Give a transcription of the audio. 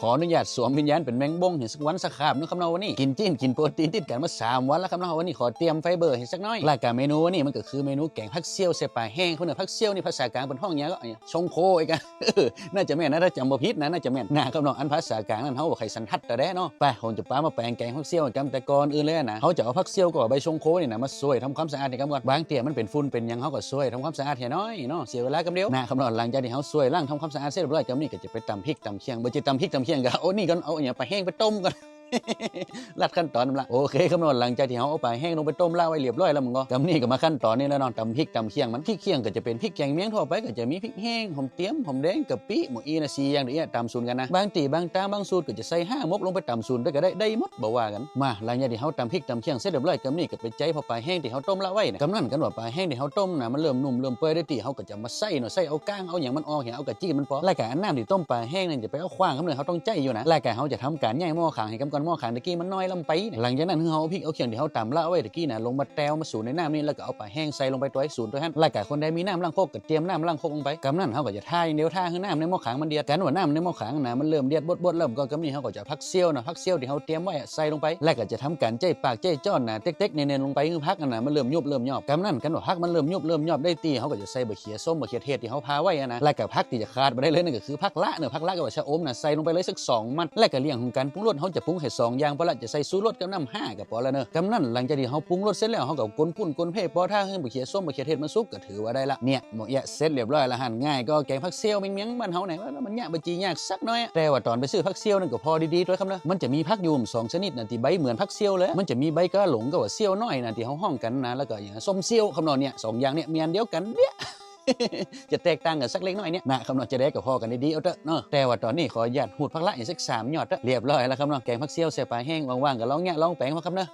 ຂໍອະນຸຍາດສວມວິນຍານເປັນແມງບົງໃຫ້ສັກວັນສັກຄາບໜຶ່ງຄຳເນາະ. ວັນນີ້ກິນຈີນກິນໂປຣຕີນຕິດກັນມາສາມວັນແລ້ວຄຳເນາະ, ວັນນີ້ຂໍຕຽມໄຟເບີໃຫ້ສັກໜ້ອຍ. ແລ້ວກະເມນູວັນນີ້ມັນກະຄືເມນູແກງຜັກສ່ຽວໃສ່ປາແຫ້ງ ພຸ້ນນະ. ຜັກສ່ຽວນີ້ພາສາກາງເພິ່ນຮ້ອງຫຍັງເກາະ? ຊົງໂຄອີກກະ ໜ້າຈະແມ່ນນະ ຖ້າຈຳບໍ່ຜິດນະ ໜ້າຈະແມ່ນນະຄຳເນາະ. ອັນພາສາກາງນັ້ນເຮົາບໍ່ຄ່ອຍສັນທັດປານໃດເນາະ. ໄປ ເຮົາຈະປາມາແປງແກງຜັກສ່ຽວນຳ. ແຕ່ກ່ອນອື່ນເລີຍນະ ເຮົາຈະເອົາຜັກສ່ຽວກັບໃບຊົງໂຄນີ້ນະມາຊ່ວຍທຳຄວາມສະອາດໃຫ້ກຳກ່ອນ. ບາງເທື່ອມັນເປັນຝຸ່ນເປັນຫຍັງ ເຮົາກໍຊ່ວຍທຳຄວາມສະອາດໃຫ້ໜ້ອຍເນາະ, ເສຍເວລາກຳດຽວນະຄຳເນາະ. ຫຼັງຈາກທີ່ເຮົາຊ່ວຍລ້າງທຳຄວາມສະອາດເສັດຮຽບຮ້ອຍ ກຳນີ້ກໍຈະໄປຕຳພິກຕຳຂຽງ. ບໍ່ຈະຕຳພິກຕຳຂຽງກໍເອົານີ້ກ່ອນ ເອົາຫຍັງ ປາແຫ້ງໄປຕົ້ມກ່ອນ ລັດຂັ້ນຕອນນຳລະ. ໂອເຄຄຳເນາະ, ຫຼັງຈາກທີ່ເຮົາເອົາປາແຫ້ງລົງໄປຕົ້ມລະໄວ້ຮຽບຮ້ອຍແລ້ວມັນກໍ ກຳນີ້ກໍມາຂັ້ນຕອນນີ້ແລ້ວເນາະ, ຕຳພິກຕຳຂຽງມັນ. ພິກຂຽງກໍຈະເປັນພິກແກງແມງທົ່ວໄປ ກໍຈະມີພິກແຫ້ງ ຫອມຕຽມ ຫອມແດງ ກະປິ ໝໍອີ່ນະ ສີ່ຢ່າງນີ້ ຕຳສູນກັນນະ. ບາງທີ່ບາງຕາງບາງສູດກໍຈະໃສ່ຫ້າ ໝົກລົງໄປຕຳສູນໄປກໍໄດ້ ໄດ້ໝົດ ບໍ່ວ່າກັນ. ມາ ຫຼັງຈາກທີ່ເຮົາຕຳພິກຕຳຂຽງເສັດຮຽບຮ້ອຍ ກຳນີ້ກໍໄປໃຈພວກປາແຫ້ງທີ່ເຮົາຕົ້ມລະໄວ້ນະ. ກຳນັ້ນຄັນວ່າປາແຫ້ງທີ່ເຮົາຕົ້ມນະ ມັນເລີ່ມນຸ້ມເລີ່ມເປື່ອຍໄດ້ທີ່ ເຮົາກໍຈະມາໃສ່ເນາະ, ໃສ່ເອົາກ້າງເອົາຫຍັງມັນອອກ ເຮົາເອົາກະຈີນມັນປອກ. ແລ້ວກໍອັນນ້ຳທີ່ຕົ້ມປາແຫ້ງນັ້ນ ຈະໄປເອົາຂວ້າງຄຳເນາະ, ເຮົາຕ້ອງໃຊ້ຢູ່ນະ. ແລ້ວກໍເຮົາຈະທຳການຍ້າຍໝໍ້ຂາງໃຫ້ກຳກ່ອນ, ໝໍ້ຂາງຕະກີ້ມັນນ້ອຍລຳໄປ. ຫຼັງຈາກນັ້ນ ເຮົາເອົາພິກເອົາຂຽງທີ່ເຮົາຕຳລະໄວ້ຕະກີ້ນະ ລົງມາແຕ່ວມາສູນໃນນ້ຳນີ້ ແລ້ວກໍເອົາປາແຫ້ງໃສ່ລົງໄປ ຕົວໃຫ້ສູນຕົວຫັ້ນ. ແລ້ວກໍຄົນໃດມີນ້ຳລ້າງຄົກກໍຕຽມນ້ຳລ້າງຄົກລົງໄປ. ກຳນັ້ນເຮົາກໍຈະຖ້າຢ່າງດຽວ, ຖ້າໃຫ້ນ້ຳໃນໝໍ້ຂາງມັນເດືອດ. ຄັນວ່ານ້ຳໃນໝໍ້ຂາງນະ ມັນເລີ່ມເດືອດບົດໆແລ້ວ ກໍກຳນີ້ເຮົາກໍຈະເອົາຜັກສ່ຽວນະ, ຜັກສ່ຽວທີ່ເຮົາຕຽມໄວ້ໃສ່ລົງໄປ ແລ້ວກໍຈະທຳການໃຈປາກໃຈຈ້ອນນະ ເຕັກໆ ເນັ້ນໆ ລົງໄປ ໃຫ້ຜັກຫັ້ນນະ ມັນເລີ່ມຍຸບເລີ່ມຍອບ. ກຳນັ້ນຄັນວ່າຜັກມັນເລີ່ມຍຸບເລີ່ມຍອບໄດ້ທີ່ ເຮົາກໍຈະໃສ່ບັກເຂືອສົ້ມ ບັກເຂືອເທດທີ່ເຮົາຜ່າໄວ້ຫັ້ນນະ. ແລ້ວກໍຜັກທີ່ຈະຂາດບໍ່ໄດ້ເລີຍນັ້ນກໍຄືຜັກລະເນາະ, ຜັກລະກັບບັກຊະອົມນະ ໃສ່ລົງໄປເລີຍສັກສອງມັດ. ແລ້ວກໍເລື່ອງຂອງການປຸງລົດ ເຮົາຈະປຸງແຄ່ສອງຢ່າງພໍລະ, ຈະໃສ່ຊູລົດກັບນ້ຳຫ້າກໍພໍລະເນາະ. ກຳນັ້ນຫຼັງຈາກທີ່ເຮົາປຸງລົດເສັດແລ້ວ ເຮົາກໍກົນປຸ້ນກົນເພ ພໍຖ້າໃຫ້ບັກເຂືອສົ້ມ ບັກເຂືອເທດມັນສຸກ ຖືວ່າໄດ້ລະ. ເນຍ ໝໍແຍະເສັດຮຽບຮ້ອຍລະຫັ້ນ. ງ່າຍກວ່າແກງຜັກສ່ຽວແມງໆ ບ້ານເຮົານີ້ ມັນຍາກ ບໍ່ຈີຍາກສັກໜ້ອຍ. ແຕ່ວ່າຕອນໄປຊື້ຜັກສ່ຽວນັ້ນກໍພໍດີໆ ຕົວະຄຳເນາະ. ມັນຈະມີຜັກຢູ່ສອງຊະນິດນະ ທີ່ໃບເໝືອນຜັກສ່ຽວເລີຍ. ມັນຈະມີໃບກະຫຼົງກັບວ່າສ່ຽວນ້ອຍນະ ທີ່ເຮົາຮ້ອງກັນນະ, ແລ້ວກໍຫຍັງ ສົ້ມສ່ຽວຄຳເນາະ. ເນຍ ສອງຢ່າງເນຍ ແມ່ນດຽວກັນເດະ ຈະແຕກຕ່າງກັນສັກເລັກນ້ອຍເນຍນະຄຳເນາະ. ຈະໄດ້ກໍພໍກັນດີໆ ເອົາເຕີະເນາະ. ແຕ່ວ່າຕອນນີ້ຂໍອະນຸຍາດຫູດຜັກລະອີກສັກສາມຍອດເຕີະ. ຮຽບຮ້ອຍລະຄຳເນາະ, ແກງຜັກສ່ຽວໃສ່ປາແຫ້ງ. ວ່າງໆກໍລອງຍະລອງແປງເນາະຄຳເນາະ.